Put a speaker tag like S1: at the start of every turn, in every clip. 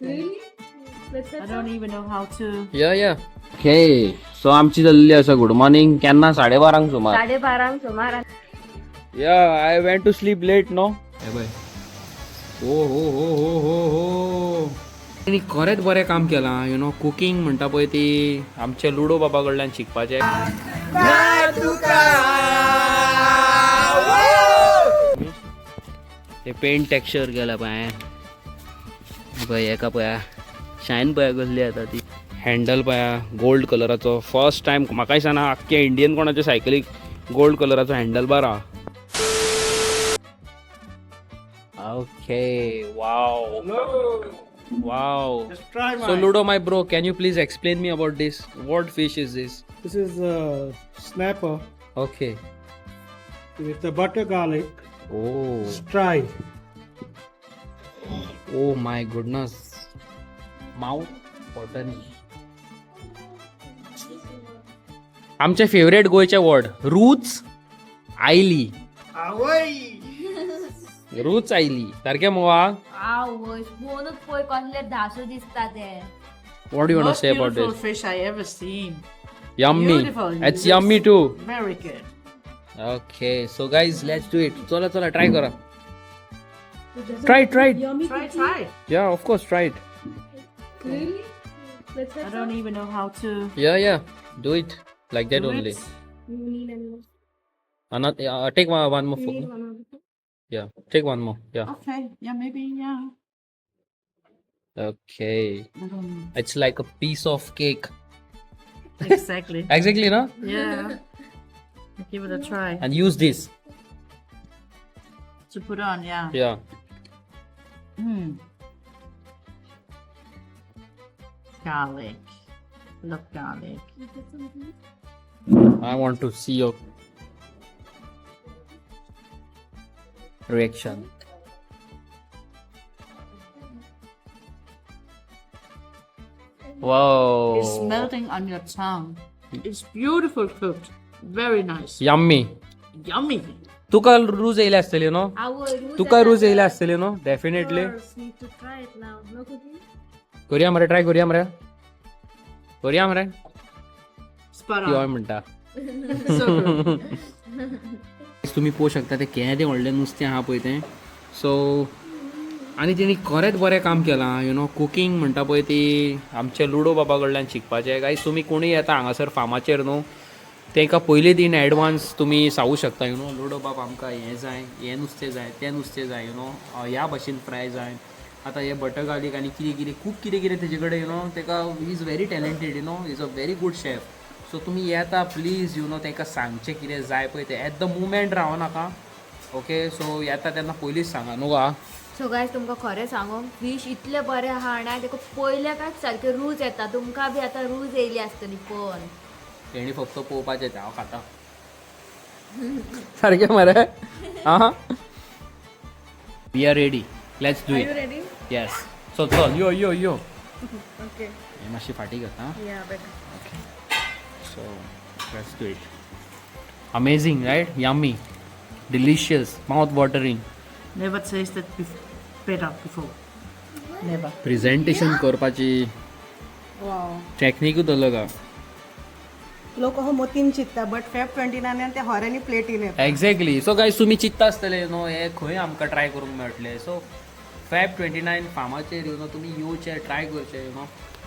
S1: Really? Let's
S2: I don't even know how to.
S3: Yeah yeah. Okay, so आमची जाल्ली आसा good morning केन्ना 12:30 सुमार.
S1: 12:30 सुमार.
S3: Yeah, I went to sleep late no. हे पळय, ओ हो हो हो हो हो, तेणी खरेंच बरें काम केलां. You know, cooking म्हणटा पळय ती आमच्या लुडो बाबा कडल्यान शिकपाचें. ते पेंट टेक्स्चर केला पळय, पळय हेका पळय शायन पळय कसली येता ती. हँडल पळय गोल्ड कलराचो. फर्स्ट टायम म्हाका दिसना आख्खे इंडियन कोणाच्या सायकलीक गोल्ड कलराचो हँडल बार आहा. Okay, wow. Wow.
S4: Just try
S3: So
S4: mine.
S3: Ludo, my bro, can you please explain me about this? What fish is this?
S4: This is a snapper
S3: Okay.
S4: with the butter garlic.
S3: Oh.
S4: Just try.
S3: Oh my goodness. Mouth watering. आमचे favourite गोंयचे word रूच आयली. रूच आयली सारकें मगो.
S1: आवय, स्पूनच पळय कसले धासो दिसता ते.
S3: What you want
S2: Most
S3: say about
S2: beautiful
S3: this?
S2: Fish I ever seen.
S3: Yummy.
S2: Beautiful.
S3: It's yummy too.
S2: Very good.
S3: Okay, so guys, let's do it. चला चला, ट्राय करा. Try try.
S2: Try, try.
S3: Yeah, of course, try it.
S1: Really? Let's
S2: I don't even know how to.
S3: Yeah yeah, do it like that
S2: do
S3: only.
S2: It.
S3: Another, take one more fork. Yeah, take one more. Yeah.
S2: Okay. Yeah, maybe. Yeah.
S3: Okay.
S2: I don't.
S3: It's like a piece of cake.
S2: Exactly.
S3: Exactly, no?
S2: Yeah. Give it a try.
S3: And use this.
S2: To put on. Yeah.
S3: Yeah.
S2: Garlic. Love garlic.
S3: I want to see your reaction. Wow.
S2: It's melting on your tongue. It's beautiful cooked. Very nice.
S3: Yummy.
S2: Yummy.
S3: तुका रूज येयले आसतली न्हू?
S1: आवय,
S3: तुका रूज येयले आसतली न्हू definitely.
S1: Need to try it now. No cooking?
S3: करूया मरे, ट्राय करूया मरे, करूया मरे.
S2: Spot
S3: ती हय
S2: on.
S3: म्हणटा.
S2: So good.
S3: तुमी पळोवंक शकता तें केदें व्हडलें नुस्तें आहा पळय तें. सो आनी तेणी खरेंच बरें काम केलां. You know, cooking म्हणटा पळय ती आमच्या लुडो बाबा कडल्यान शिकपाचें. गायज, तुमी कोणूय येता हांगासर फार्माचेर न्हू, तांकां पयलींच इन एडवान्स तुमी सांगू शकता, you know, ludo बाब आमकां हें जाय, हें नुस्तें जाय, तें नुस्तें जाय, you know, ह्या भाशेन फ्राय जाय. आतां हें बटर गार्लीक आनी कितें कितें खूब कितें कितें तेजे कडेन, you know, ताका is very talented, you know, is a very good chef. So तुमी येता प्लीज, you know, तांकां सांगचें कितें जाय पळय तें. एट the मुमेंट रावनाका. ओके, सो येता तेन्ना पयलींच सांगा न्हू गा.
S1: सो गायज, तुमकां खरें सांगू, फीश इतलें बरें आहा आनी ताका पयल्या कांय सारकें रूच येता. तुमकां बी आतां रूच येयली आसतली पळोवन.
S3: तेणी फक्त पळोवपाचें तें, हांव खाता सारकें मरे. आं, we are ready, let's do it.
S1: Ready?
S3: Yes, so चल, यो यो यो.
S1: ओके.
S3: हे मातशी फाटी घेता.
S1: या better.
S3: Okay, so let's do it. Amazing, right? Yummy, delicious, mouth watering.
S2: Never tasted better before. Never.
S3: Presentation करपाची टेक्निकूच अलग आहा.
S5: लोक हो मोतीन चिंत्ता, बट फेब 29 ते होरांनी प्लेटीन येता.
S3: एक्झॅक्टली. सो गायज, तुमी चिंत्ता आसतले न्हू हे खंय आमकां ट्राय करूंक मेळटलें. सो फेब 29 फार्माचेर, you know, तुमी येवचे, ट्राय करचे. You know,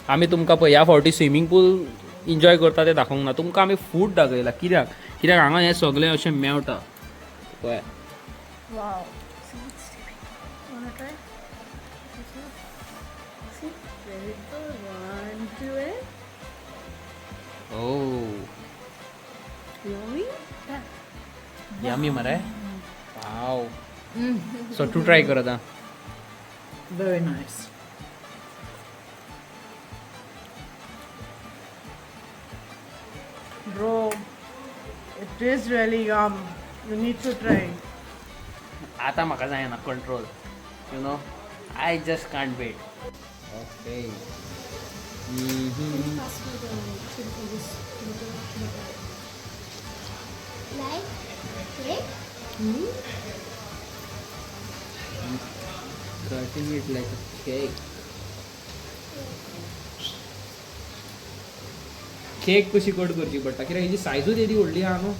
S3: आमी तुमकां पळय ह्या फावटी स्विमींग पूल एन्जॉय करता तें दाखोवंक ना तुमकां, आमी फूड दाखयलां. कित्याक? कित्याक हांगा हें सगळें अशें मेवटा पळय.
S1: Wow. See, it's steaming. Wanna try? See? Very good. One, two, and
S3: oh.
S1: Yummy.
S3: Yummy मरे. वाव. सो तूं ट्राय कर आतां.
S2: Very nice.
S5: Bro, it is really yum. You need to try.
S3: आतां म्हाका जायना control, you know, I just can't wait. Okay.
S1: Pass me the chili, this butter.
S6: Like cake?
S3: Cutting it like a cake. Cake कशी cut करची पडटा, कित्याक हेजी सायजूच येदी व्हडली आहा न्हू.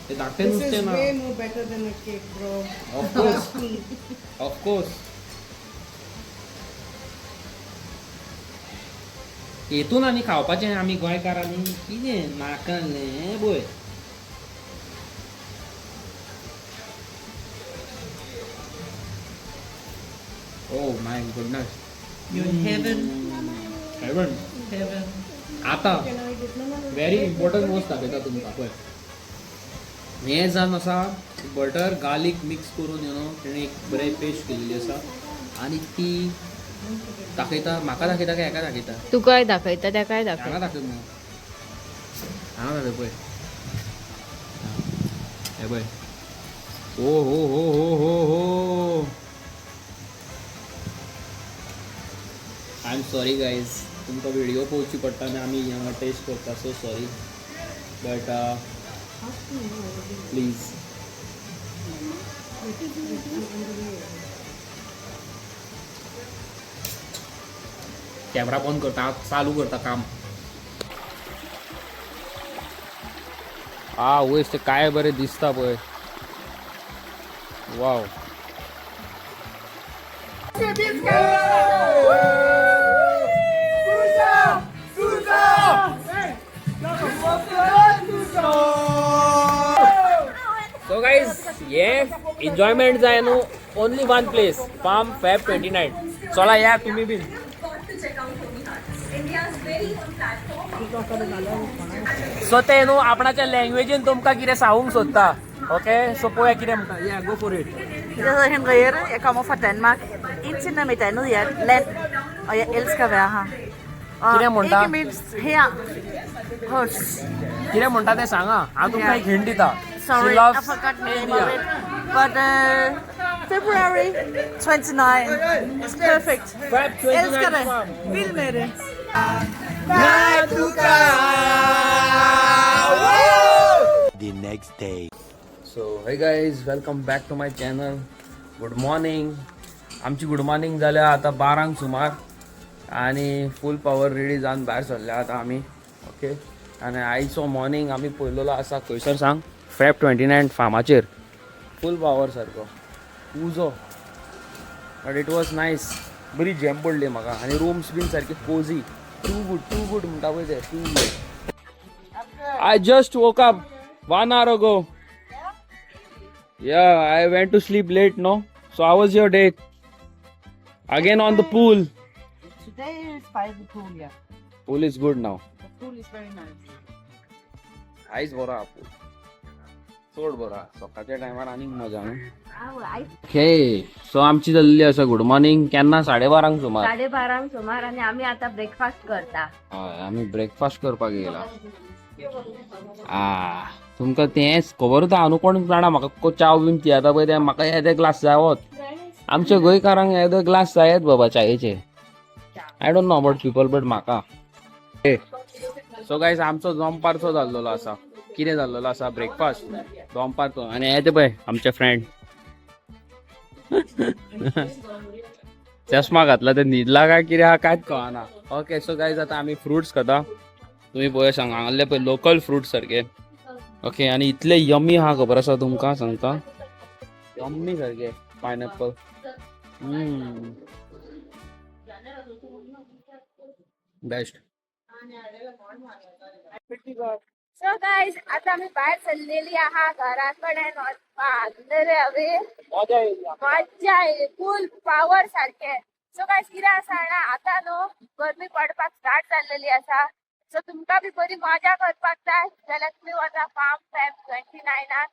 S3: ते धाकटें
S5: This
S3: नुस्तें
S5: is
S3: ना.
S5: way more better than a cake, bro.
S3: Of course.
S5: Trust me.
S3: Of course. हेतून आनी खावपाचें आमी गोंयकारांनी कितें नाका न्ही पळय. Oh my goodness.
S2: You're in heaven.
S3: Heaven.
S2: Heaven.
S3: आतां व्हेरी इम्पॉर्टंट वस्त दाखयता तुमकां पळय. हें जावन आसा बटर गार्लीक मिक्स करून, you know, तेणें एक बरें पेस्ट केल्ली आसा आनी ती दाखयता म्हाका. दाखयता काय हेका दाखयता?
S1: तुकाय दाखयता, तेकाय दाखयता.
S3: हांगा दाखय मगो, हांगा दाखय पळय. हे पळय. ओ हो हो हो हो हो. I am sorry guys, तुमकां व्हिडिओ पळोवची पडटा आनी आमी हांगा टेस्ट करता. So sorry, but please. Camera बंद करता, चालू करता काम. आ वयस ते काय बरें दिसता पळय. वाव. सो गाईज, हे एन्जॉयमेंट जाय न्हू, only one place, Farm Feb 29. चला या तुम्ही बीन.
S6: India's very own platform.
S3: So ते न्हू आपणाच्या लँग्वेजीन तुमकां कितें सांगूंक सोदता. ओके, सो पळोवया कितें म्हणटा. या, go for it.
S7: Jeg hedder Henriette. Jeg kommer fra Danmark. Indtil mit andet land, og jeg elsker at være her. Og
S3: कितें म्हणटा?
S7: Ikke mindst her hos.
S3: कितें म्हणटा तें सांगा, हांव तुमकां एक हिंट दिता.
S7: Sorry,
S3: She loves
S7: I forgot the name of
S3: India.
S7: It. But February 29. It's perfect.
S3: Feb 29.
S7: Elsker det.
S3: Farm.
S7: Vild med det.
S8: The next day.
S3: So hey guys, welcome back to my channel. Good morning. आमची good morning जाल्या आतां 12ंक सुमार आनी फूल power ready जावन भायर सरल्या आतां आमी. Okay, आनी आयचो मॉर्निंग आमी पयलोलो आसा खंयसर सांग? फेब 29 फार्माचेर. फूल पावर सारको उजो, but it was nice. बरी झेम पडली म्हाका आनी रुम्स बीन सारके cosy. Too good, too good म्हणटा पळय ते, too good. I just woke up one hour ago. Yeah, I went to sleep late, no? So how was your day? Again on the pool.
S7: Today is by the pool, yeah.
S3: Pool is good now.
S7: The pool is very nice.
S3: आयज बरो आहा पूल, चड बरो आहा. सकाळच्या टायमार आनीक मजा न्हू. ओके, सो आमची जाल्ली आसा गुड मॉर्निंग केन्ना? 12:30 सुमार.
S1: 12:30 सुमार आणि आम्ही आता ब्रेकफास्ट करता.
S3: हय, आमी ब्रेकफास्ट करपाक गेला. आ तुमकां तेंच खबरूच आहा न्हू, कोण जाणा म्हाका च्याव बीन पियाता पळय ते म्हाका येदे ग्लास जावत. आमच्या गोंयकारांक येदे ग्लास जायत बाबा च्यायेचे. I don't know about people, but म्हाका. सो गायज, आमचो दनपारचो जाल्लेलो आसा. कितें जाल्लेलो आसा? ब्रेकफास्ट दनपारचो. आनी येते पळय आमचे फ्रेंड, चश्मा घातला ते न्हिदला काय कितें आहा कांयच कळना. ओके, सो गायज, आतां आमी फ्रुट्स खाता. तुमी पळय सांग, हांगासरले पळय लोकल फ्रूट सारके. ओके, आनी इतले यमी आहा, खबर आसा तुमकां सांगता, यम्मी सारके पायनएप्पल. बेस्ट.
S1: सो गायज, आता आम्ही भायर सरलेली आहा घराकडेन वचपाक. रे हवे मज्जा येयली, फूल पावर सारखे. सो गायज, कितें आसा जाणा, आतां न्हू गरमी पडपाक स्टार्ट जाल्लेली आसा. सो तुमकां बी बरी मजा करपाक जाय जाल्यार तुमी वचा फार्म फेब 29.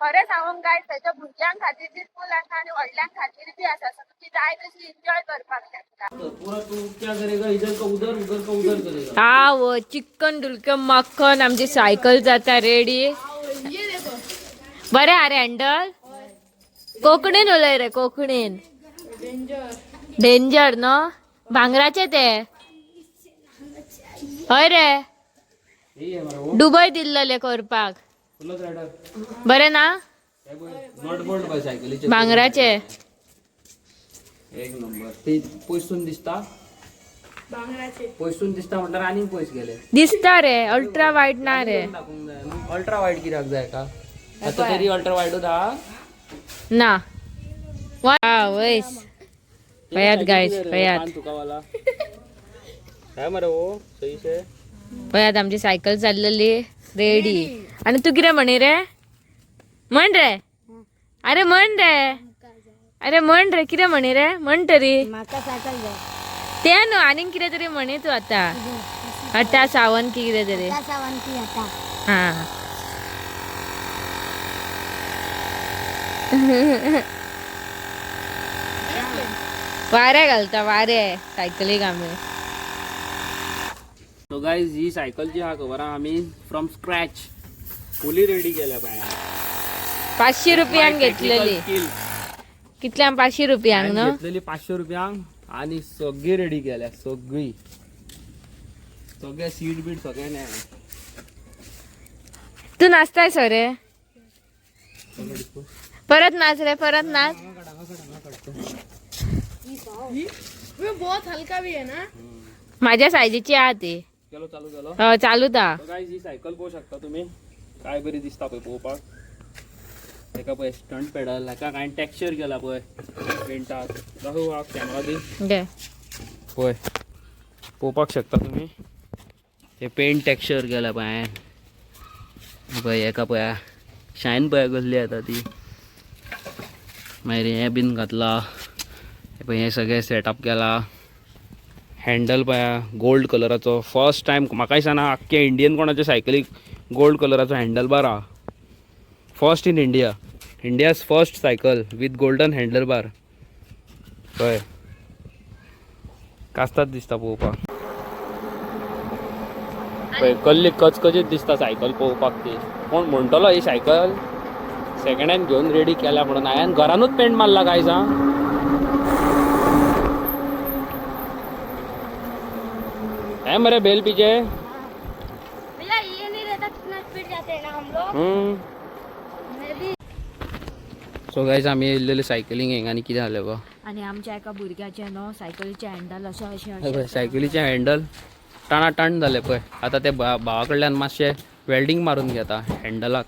S1: खरें सांगूंक गायज, थंयच्या भुरग्यां खातीर बी फूल आसा आनी व्हडल्यां खातीर बी आसा. सो तुमी जाय तशी एन्जॉय करपाक शकता.
S3: पूरा तू क्या करेगा? इधर का उधर, उधर का उधर करेगा.
S1: हाव चिकन डुलके मक्खन. आमची सायकल जाता रेडी. बरें आरे हँडल. कोंकणीन उलय रे, कोंकणीन. डेंजर न्हू? भांगराचे ते हय रे. दुबय दिल्लले करपाक. बरें ना?
S3: नट बोल्ट पळय सायकलीचे.
S1: भांगराचे.
S3: एक नंबर. ते पयसून दिसता. पयसून दिसता म्हणल्यार आनीक पयस गेले.
S1: दिसता रे, अल्ट्रा वायड ना रे.
S3: दाखोवंक जाय. अल्ट्रा वायड कित्याक जाय का आतां तरी? अल्ट्रा वायडूच आहा.
S1: ना वा वयस. पयात गायज, पयात.
S3: तुका वाला काय मरे हो सही से.
S1: पयात, आमची सायकल चाललेली रेडी. आणि तू कितें म्हणी रे? म्हण रे, अरे म्हण रे, अरे म्हण रे, कितें म्हणी रे? म्हण तरी. ते न्हू, आनीक कितें तरी म्हणी तू आता. अटा सावन की कितें तरी. हा, वारे घालता वारे सायकलीक आमी.
S3: सो गायज, ही सायकल जी आहा खबर आहा, आमी फ्रॉम स्क्रॅच फुली रेडी केल्या बाय.
S1: 500 रुपयांक घेतलेली. कितल्यांक? 500 रुपयांक न्हू?
S3: घेतलेली 500 रुपयांक आणि सगळी रेडी केल्या. सगळी, सगळे सीट बीट सगळे नाही.
S1: तू नाचताय सरे? परत नाच रे, परत नाच.
S2: बहुत हल्का भी है ना.
S1: माझ्या सायजीची आहा ती.
S3: केलो, चालू केलो.
S1: हय, चालूच आहा.
S3: गायज, ही सायकल पळोवंक शकता तुमी, काय बरी दिसता पळय पळोवपाक. हेका पळय स्टंट पेडल, हेका कांय टॅक्चर केला पळय पेंटाक. दाखोव कॅमेरा दी.
S1: घे.
S3: पळय, पळोवपाक शकता तुमी, ते पेंट टेक्स्चर केला पळय. पळय, हेका पळय, शायन पळय कसली येता ती. मागीर हें बीन घातलां. हे पळय, हें सगळें सेटअप केला. हँडल पळया, गोल्ड कलराचो. फर्स्ट टायम म्हाका दिसना आख्खे इंडियन कोणाच्या सायकलीक गोल्ड कलराचो हँडल बार आहा. First in India, India's first cycle with golden handle bar. पळय, कास्ताद दिसता पळोवपाक. पळय, कसली कचकचीत दिसता सायकल पळोवपाक ती. कोण म्हणटलो ही सायकल सेकंड हँड घेवन रेडी केल्या म्हणून. हांवें घरानूच पेंट मारला काय सांग. हे मरे बेल पिचे.
S1: भैया, ये नहीं रहता, कितना स्पीड जाते हैं ना हम लोग. मैं भी.
S3: सो गायज, आमी येयल्लेले सायकलींग हिंगा आनी कितें जालें गो?
S1: आणि आमच्या एका भुरग्याचे न्हू सायकलीचे हँडल अशें अशें
S3: हे पळय, सायकलीचें हँडल टाणाटाण जालें पळय. आतां ते भावा कडल्यान मातशें वेल्डींग मारून घेता हँडलाक.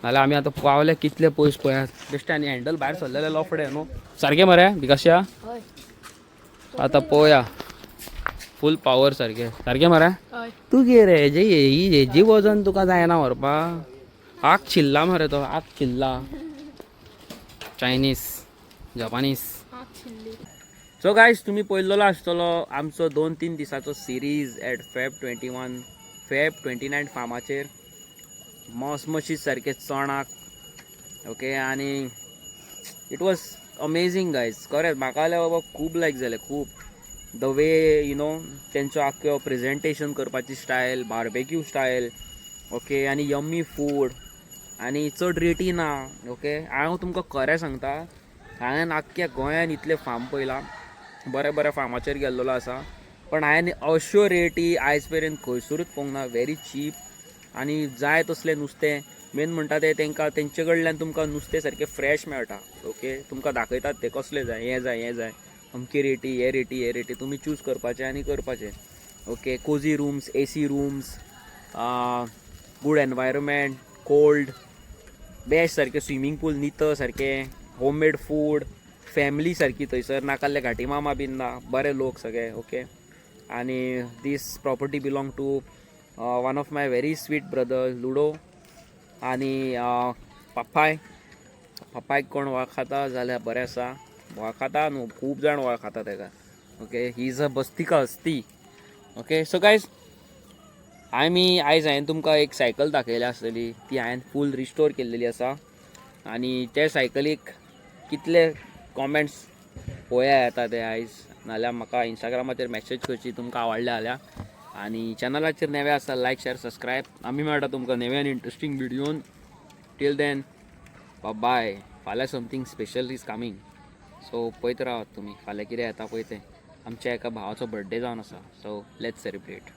S3: नाल्यार आमी आतां पावले कितले पयस पळयात बेश्टे. आनी हँडल भायर सरलेले लफडे न्हू सारकें मरे विकासया. आतां पळोवया, फूल पावर सारकें सारकें मरे. तूं कितें रे, हेजे ही हेजी वजन तुका जायना व्हरपाक. आग चिल्ला मरे तो, आग चिल्ला. Chinese, Japanese. सो गायज, तुमी पळयल्लो आसतलो आमचो 2-3 दिसाचो series at Feb 21, Feb 29 फार्माचेर. मसमशीत सारकें चणाक. ओके, आनी it was amazing guys. खरेंच म्हाका जाल्यार बाबा खूब लायक जालें, खूब. The way you know तेंचो आख्खो प्रेजेंटेशन करपाची स्टायल, बार्बेक्यू स्टायल, ओके, आनी यम्मी फूड आनी चड रेटी ना. ओके, हांव तुमकां खरें सांगता, हांवें आख्ख्या गोंयान इतले फार्म पळयलां, बऱ्या बऱ्या फार्माचेर गेल्लेलो आसा, पण हांवें अश्यो रेटी आयज मेरेन खंयसरूच पळोवंक ना. व्हेरी चीप आनी जाय तसलें नुस्तें. मेन म्हणटा तें तांकां तेंचे कडल्यान तुमकां नुस्तें सारकें फ्रेश मेळटा. ओके, तुमकां दाखयतात ते कसलें जाय, हें जाय, हें जाय, अमकी रेटी, हे रेटी, हे रेटी, तुमी चूज करपाचें आनी करपाचें. Okay, cozy rooms, AC rooms, good environment, cold, best सारकें स्विमींग पूल नितळ सारकें, होममेड फूड, फॅमिली सारकी थंयसर नाकाल्ले घाटी मामा बीन ना, बरे लोक सगळे. ओके, आनी this property belong to one of my very sweet brother Ludo आनी पप्पाय. पप्पायक कोण वळखाता जाल्यार बरें आसा. वळखाता न्हू, खूब जाण वळखाता तेका. ओके, he is a बस्ती का हस्ती. ओके, सो गायज, आमी आयज हांवें तुमकां एक सायकल दाखयल्या आसतली, ती हांवें फूल रिस्टोर केल्लेली आसा. आनी ते सायकलीक कितले कॉमेंट्स पळोवया येता ते आयज. नाल्यार म्हाका इंस्टाग्रामाचेर मॅसेज करची तुमकां आवडल्या जाल्यार. आनी चॅनलाचेर नवे आसा, लायक, शेअर, सबस्क्रायब. आमी मेळटा तुमकां नव्या आनी इंट्रस्टींग व्हिडियोन. टील then बाय. फाल्यां something special is coming, so पळयत रावात तुमी फाल्यां कितें येता पळय तें. आमच्या एका भावाचो बर्थडे जावन आसा, सो let's celebrate.